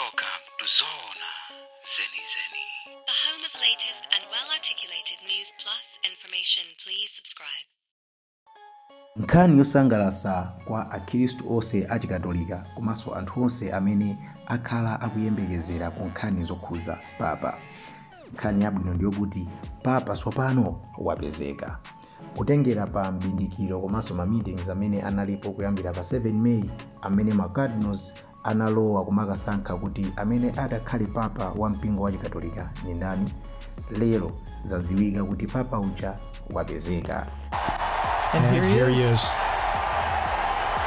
Welcome to Zoona Zenizeni. The home of latest and well articulated news plus information. Please subscribe. Nkhani yosangalatsa kwa Akhristu onse Achikatolika komanso anthu onse amene akhala akuyembekezera ku nkhani zokhuza papa. Nkhani yabwino ndiyokuti papa tsopano wapezeka. Kutengera pa mbindikiro komanso ma meetings amene analipo kuyambira pa 7 May, amene ma cardinals analowa kumakasankha kuti amene atakhale papa wa mpingo wa Chikatolika ni ndani, lero zaziwika kuti papa uja wapezeka. And And here he here he is. is.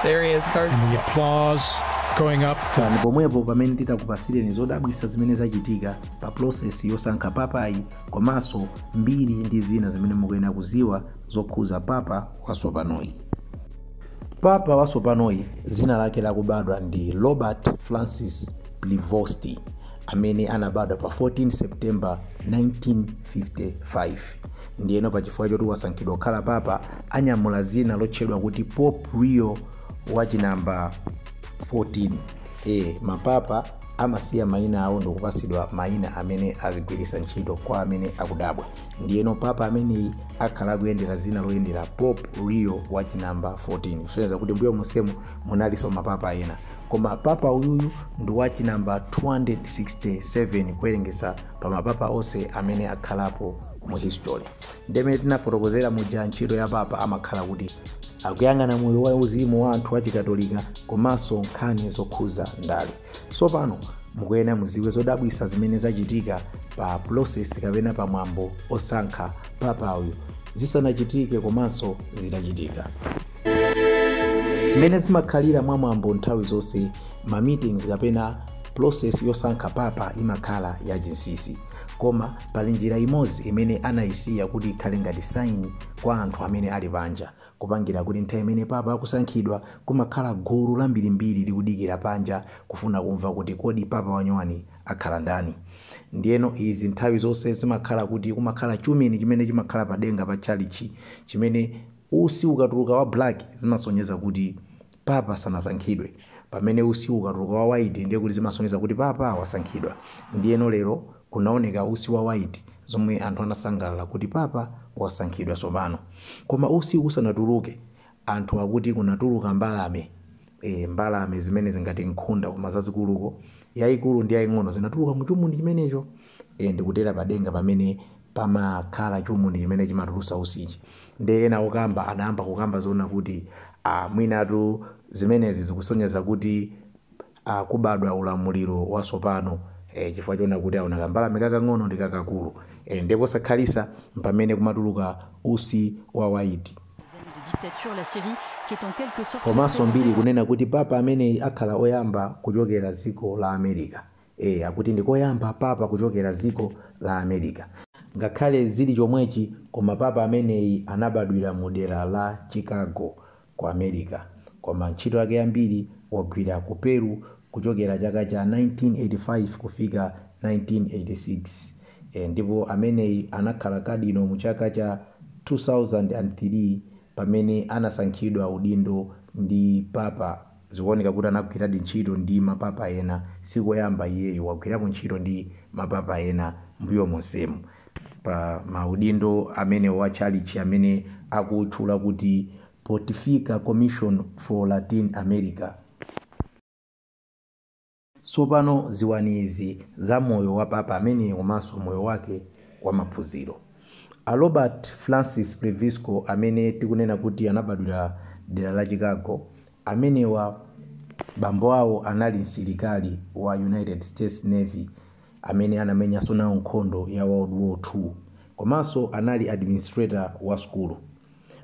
There he is, Card. And the applause going up. Kani pomwepo pamene titakupasireni zodabwitsa zimene zachitika pa process yosankha papayi, komanso mbiri ndi zina zimene mukuyenera kuziwa zokhuza papa watsopanoyi. Papa watsopanoyi dzina lake lakubadwa ndi Robert Francis Prevost, amene anabadwa pa 14 September 1955. Ndiyeno pachifukwa choti wasankhidwa kukhala papa, anyamula zina lotchedwa kuti Pope Leo wachinamba 14. Mapapa amasiya mayina awo ndikupasidwa mayina amene azigwiritsa ntchito kwa amene akudabwa. Ndiyeno papa ameneyi akhala akuyendera zina loyendera Pope Leo wachinamba 14, kusonyeza kuti mbuyo monsemu munalinso mapapa ena, koma papa uyuyu ndi wachinamba 267 kuwerengesa pa mapapa onse amene akhalapo mu history. Ndemene tinafotokozera muja, ntchito ya papa amakhala kuti akuyang'ana moyo wa uzimu wa anthu Achikatolika komanso nkhani zokhuza ndale. Tsopano mukuyenera muziwe zodabwitsa zimene zachitika pa process kapena pa mwambo osankha papa uyu zisanachitike komanso zitachitika. Mmene zimakhalira mwa mwambo nthawi zonse, ma meetings kapena process yosankha papa imakhala yachinsinsi, koma pali njira imodzi imene anayisiya kuti ikhale ngati sign kwa anthu amene ali panja, kupangira kuti nthawi imene papa akusankhidwa kumakhala gulu lambirimbiri likudikira panja kufuna kumva kuti kodi papa wanyowani akhala ndani. Ndiyeno izi nthawi zonse zimakhala kuti kumakhala chumini chimene chimakhala padenga pa tchalichi, chimene usi ukatuluka wa black zimasonyeza kuti papa sanasankhidwe, pamene usi ukatuluka wa white ndiye kuti zimasonyeza kuti papa wasankhidwa. Ndiyeno lero kunaoneka usi wa white, zomwe anthu anasangalala kuti papa wasankhidwa tsopano. Koma usi usanatuluke, anthu akuti kunatuluka mbalame, mbalame zimene zingati nkhunda koma zazikuluko, yayikulu ndi yaying'ono, zinatuluka mu chumuni chimenecho, ndikutera padenga pamene pamakhala chumuni chimene chimatulusa usichi. Ndi ena okamba anayamba kukamba zoona kuti mwinatu zimenezi zikusonyeza kuti kubadwa ulamuliro watsopano, chifukwa choona kuti aona kambalame kakang'ono ndi kakakulu. Ndipo sakhalisa pamene kumatuluka usi wa white. Komanso mbiri kunena kuti papa ameneyi akhala oyamba kuchokera dziko la America. Akuti ndikoyamba papa kuchokera dziko la America. Ngakhale zili chomwechi, koma papa ameneyi anabadwira mu dera la Chicago ku America, koma ntchito yake yambiri wagwira ku Peru kuchokera chaka cha 1985 kufika 1986. Ndipo ameneyi anakhala kadino mu chaka cha 2003 pamene anasankhidwa udindo ndi papa. Zikuoneka kuti anagwiradi ntchito ndi mapapa ena, sikoyamba iyeyo wagwirapo ntchito ndi mapapa ena mbuyo monsemu pa maudindo amene wa tchalichi amene akutchula kuti Pontifical Commission for Latin America. Tsopano ziwani izi za moyo wa papa ameneyi komanso moyo wake wa maphunziro. A Robert Francis Prevost amene tikunena kuti anabadwira dera la Chicago, amenewa bambo awo anali msilikali wa United States Navy amene anamenyanso nawo nkhondo ya World War II, komanso anali administrator wa sukulu,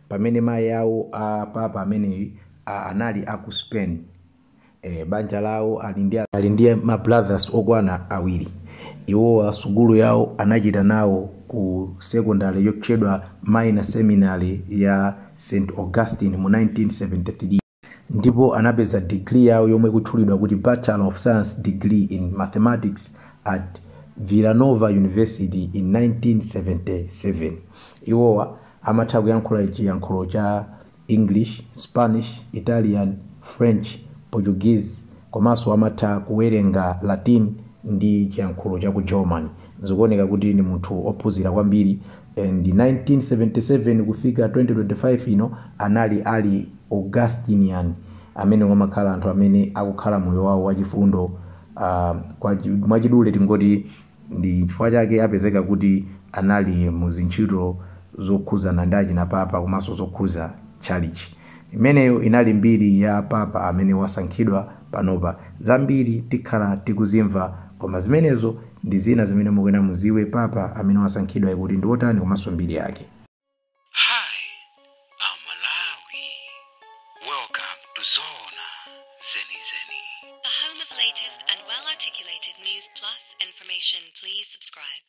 pamene mayi awo a papa ameneyi anali aku Spain. Banja lawo ali ndi ma brothers okwana awiri. Iwowa sukulu yawo anachita nawo ku secondary yotchedwa Minor Seminary ya St Augustine mu 1973, ndipo anapeza degree yawo yomwe ikutchulidwa kuti Bachelor of Science degree in Mathematics at Villanova University in 1977. Iwowa amatha kuyankhula chiyankhulo cha English, Spanish, Italian, French, Portuguese. Komanso amatha kuwerenga Latin ndi chiyankhulo cha ku German. Zikuoneka kuti ni munthu ophunzira kwambiri. And 1977 kufika 2025 ino anali ali Augustinian, amene amakhala anthu amene akukhala moyo wawo wachifundo. Mwachidule tingoti ndi chifukwa chake apezeka kuti anali muzintchito zokhuzana ndi achina papa komanso zokhuza tchalichi. Imeneyo inali mbiri ya papa amene wasankhidwa panopa. Zambiri tikhala tikuzimva, koma zimenezo ndi zina zimene mukuyenera muziwe papa amene wasankhidwa kuti ndi wotani komanso mbiri yake. Hi, I'm Malawi. Welcome to Zona Zeni Zeni. The home of latest and well articulated news plus information. Please subscribe.